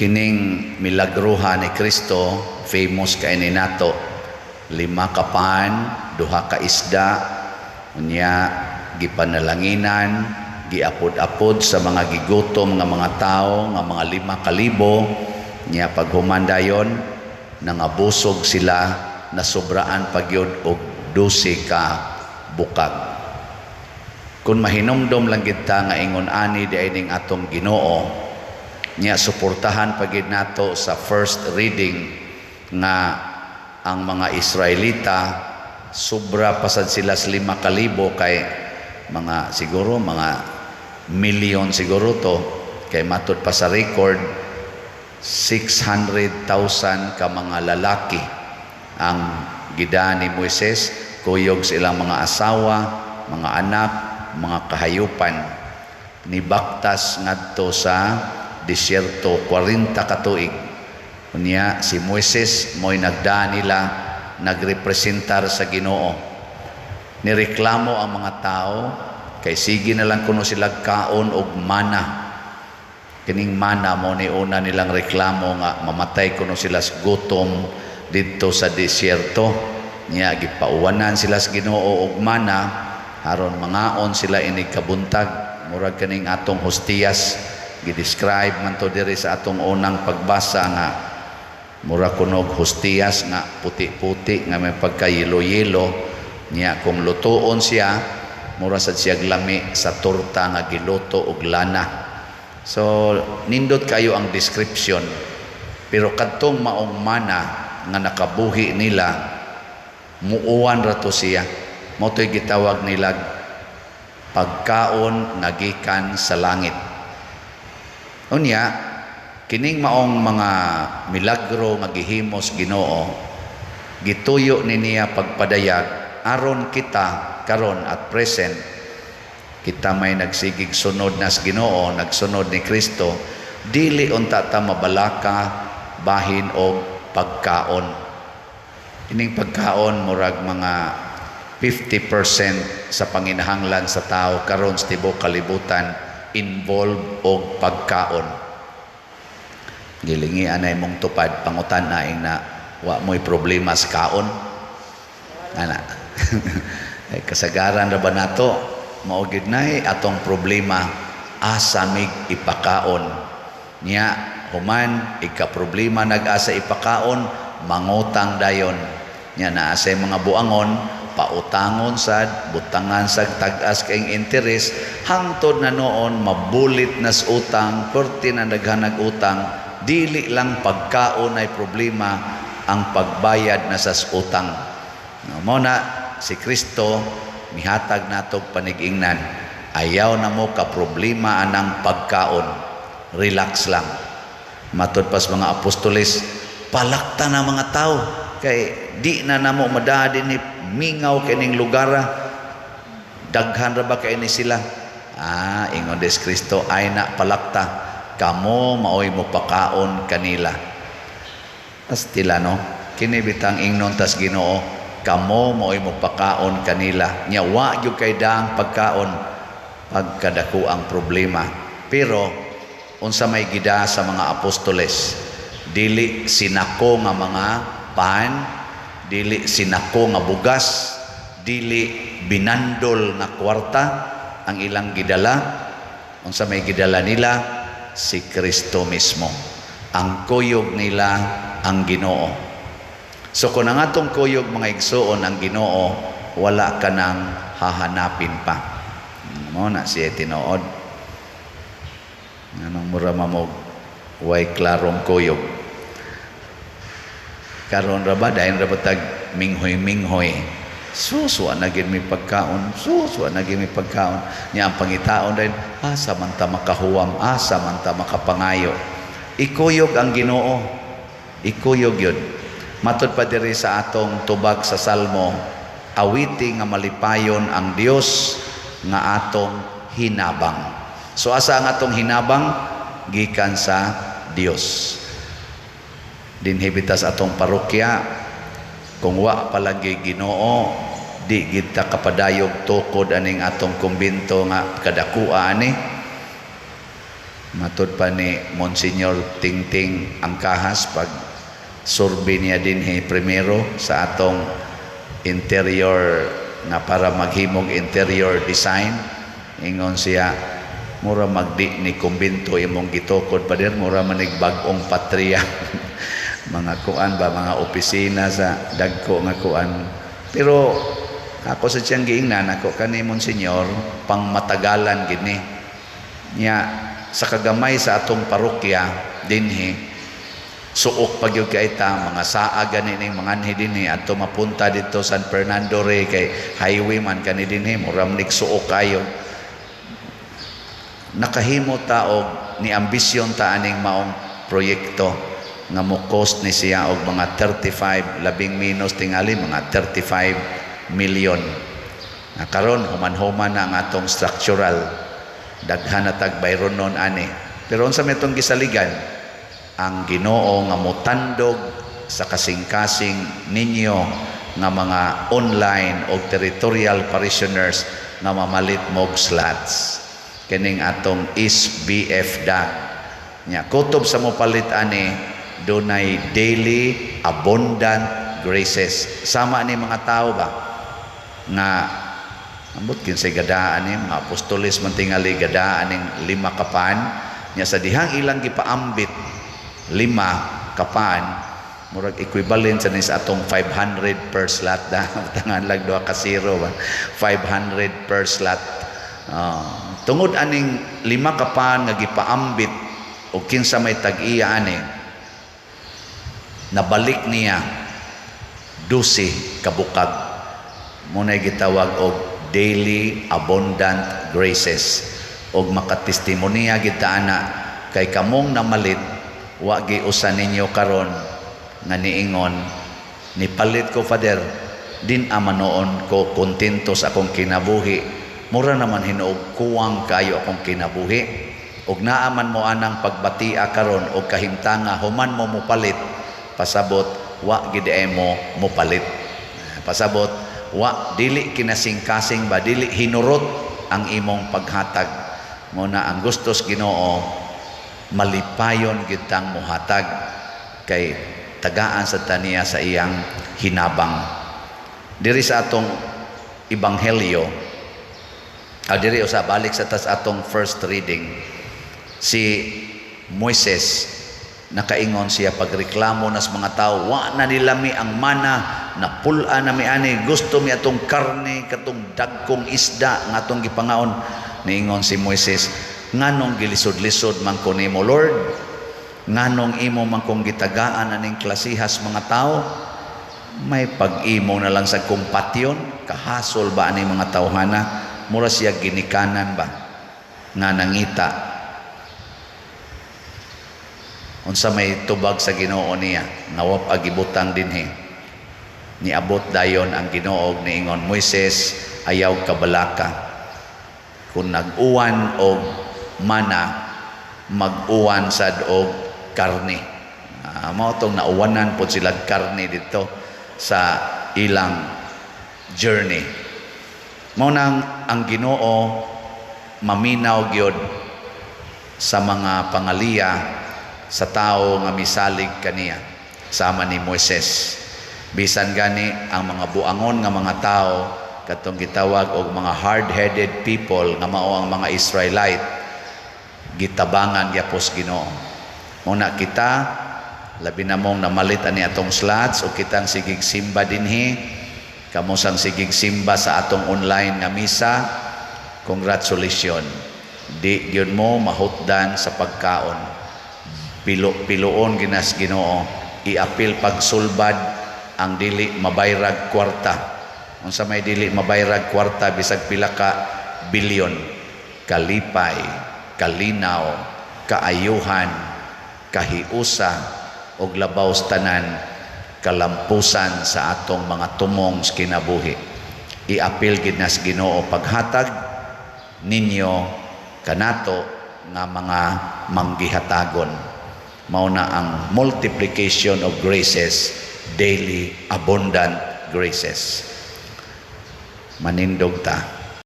Kining milagruha ni Kristo, famous kay ni nato, lima ka pan, duha ka isda, unya gipanalanginan, giapod-apod sa mga gigutom nga mga tao nga mga 5,000. Nya paghuman dayon, nangabusog sila, nasubraan pa gyud og 12 ka bukag. Kung mahinumdom lang gid ta nga ingon ani di ning atong Ginoo, nya suportahan pa gid nato sa first reading nga ang mga Israelita sobra pasad sila sa 5,000, kay mga siguro mga milyon siguro to, kay matud pa sa record 600,000 ka mga lalaki ang gida ni Moises, kuyog sa ilang mga asawa, mga anak, mga kahayupan, nibaktas ngadto sa disyerto 40 ka tuig. Unya si Moises mo'y nagda nila, nagrepresentar sa Ginoo. Nireklamo ang mga tao kay sige na lang kuno sila kaon og mana. Kining mana mo ni una nilang reklamo nga mamatay kuno sila sa gutom didto sa disyerto. Nya gipauwanan sila sa Ginoo og mana aron mangaon sila inig kabuntag. Murag kaning atong hostiyas, gi-describe man to diri sa atong unang pagbasa nga mura kunog hostiyas nga puti-puti nga may pagkayelo-yelo. Niya kung lutuon siya, mura sad siya lami sa torta nga giluto og lana. So nindot kayo ang description, pero kadtong maong mana nga nakabuhi nila, muuwan ra to siya. Mao to'y gitawag nila pagkaon nga gikan sa langit. Unya kining maong mga milagro nga gihimos Ginoo, gituyo ni niya pagpadayag aron kita karon at present, kita may nagsigig sunod nas Ginoo, nagsunod ni Kristo, dili unta ta mabalaka bahin og pagkaon. Ining pagkaon murag mga 50% sa panginahanglan sa tao karon sa tibuok kalibutan involved og pagkaon. Gilingi anay mong tupad, pangutan na na wa mo'y problema sa kaon. Ana. Ay, kasagaran ra ba nato mao gid nay atong problema, asa mig ipakaon. Nya human ika problema nag-asa ipakaon, mangutang dayon. Nya naa say mga buangon, pautangon sad, butangan sad tag-as kayong interes, hangtod na noon mabulit nas utang, perti na daghanag utang. Dili lang pagkaon ay problema, ang pagbayad na sa utang. No, mo na si Kristo mihatag natog panigingnan, ayaw na mo ka problema anang pagkaon, relax lang. Matud pas mga apostoles, palakta na mga tao kay di na namo madaa ni mingaw kining lugar, daghan ra ba kay ni sila? Ah, ingon des Kristo, ay na palakta, kamo maoy mo pakaon kanila. Pastila, no? Kini bitang ingnon tas Ginoo, kamo maoy mo pakaon kanila. Nya wa gyud kay daang pagkaon, pagkadako ang problema. Pero unsa may gida sa mga apostoles? Dili sinako nga mga pan, dili sinako nga bugas, dili binandol nga kwarta ang ilang gidala. Unsa may gidala nila? Si Kristo mismo. Ang kuyog nila ang Ginoo. So kung ang atong kuyog, mga igsuon, ang Ginoo, wala ka nang hahanapin pa. Mo na siya tinuod. Anong mura mamog way klarong kuyog. Karon ra ba, dayon ra ba tag minghoy-minghoy. Sus, wa na gid mi pagkaon. Sus, wa na gid mi pagkaon. Nya ang pangitaon din, asa man ta makahuwam, asa man ta makapangayo. Ikuyog ang Ginoo. Ikuyog yun. Matud pa diri sa atong tubag sa Salmo, awiti nga malipayon ang Dios nga atong hinabang. So asa ang atong hinabang? Gikan sa Dios. Dinhi bitas atong parokya, kung wa palagi Ginoo, di gid ta kapadayog tukod aning atong kumbento nga kadakua ani. Matud pa ni Monsignor Tingting Angkahas, pag survey niya dinhi primero sa atong interior nga para maghimog interior design, ingon siya, "Mura magdi ni kumbento imong gitukod, pader, mura manig bag-ong patriya." Mga kuan ba, mga opisina sa dagko nga kuan. Pero ako sa siyang giingnan ako kani Monsignor, pang matagalan gid ni niya. Sa kagamay sa atong parokya dinhi, suok pa gyud kay ta, mga saa gani ning mga anhi dinhi adto mapunta dito San Fernando Rey, kay highway man kani dinhi, mura man suok kayo. Nakahimo ta og ni ambisyon ta aning maong proyekto nga mo cost ni siya og mga 35, labing minus tingali mga 35 million. Na karon human-human na ang atong structural, daghan na tag bayron nun ani. Pero unsa may itong gisaligan? Ang Ginoo nga motandog sa kasing-kasing ninyo nga mga online o territorial parishioners nga mamalit mog slots kining atong SBF dag nya. Kutob sa mopalit ani, dunay daily abundant graces, sama ni mga tao ba nga ambot kinsay gadaan ni mga apostoles man tingali gadaan ning 5 ka pan nya. Sa dihang ilang gipaambit 5 ka pan, murag equivalent sa ni sa atong 500 per slot da, tangan lang duha ka zero ba, 500 per slot. Tungod aning 5 ka pan nga gipaambit og kinsa may tag-iya ani, nabalik niya 12 kabukag. Muna'y gitawag og daily abundant graces, og makatestimonya gid ta ana kay kamong namalit, wa gi usa ninyo karon nga niingon, "Nipalit ko, Father, din ama noon ko kontento sa akong kinabuhi, mura naman hinuog kuwang kayo akong kinabuhi." Og naa man mo anang pagbatia karon og kahimtanga human mo mopalit, pasabot wa gid mo mopalit. Pasabot wa dili kinasing-kasing ba, dili hinurot ang imong paghatag. Mo na ang gustos Ginoo, malipayon gid tang mohatag kay tagaan sa taniya sa iyang hinabang. Diri sa atong ebanghelyo, diri usa, balik sa tas atong first reading, si Moises nakaingon siya pagreklamo nas mga tao, "Wa na nilami ang mana, napul-a na mi ani, gusto mi atong karne, katong dagkong isda nga atong gipangaon." Niingon si Moises, "Nganong gilisod-lisod man ko nimo, Lord? Nganong imo man kong gitagaan aning klasihas mga tao? May pag-imo na lang sa kumpatyon, kahasol ba aning mga tawhana?" Mura siya ginikanan ba nga nangita unsa may tubag sa Ginoo niya nga wa pa gibutang dinhi. Niabot dayon ang Ginoo, niingon, "Moises, ayaw kabalaka. Kung nag-uwan og mana, mag-uwan sad og karne." Mao tong nauwanan pod sila karne dito sa ilang journey. Mao nang ang Ginoo maminaw gyud sa mga pangaliya sa tao nga misalig kaniya, sama ni Moises. Bisan gani ang mga buangon nga mga tao, katong gitawag og mga hard-headed people nga mao ang mga Israelite, gitabangan gyapos Ginoo. Muna kita, labi na mong namalit ani atong slots o kitang sigig simba dinhi, kamo sang sigig simba sa atong online nga misa, congratulations. Di gyud mo mahutdan sa pagkaon. Pilo-piloon ginas Ginoo, iapil pagsulbad ang dili mabayrag kwarta. Unsa may dili mabayrag kwarta bisag pila ka bilyon? Kalipay, kalinaw, kaayuhan, kahiusa, ug labaw sa tanan, kalampusan sa atong mga tumong sa kinabuhi. Iapil gid nas Ginoo paghatag ninyo kanato nga mga manggihatagon. Mao na ang multiplication of graces, daily abundant graces. Manindog ta.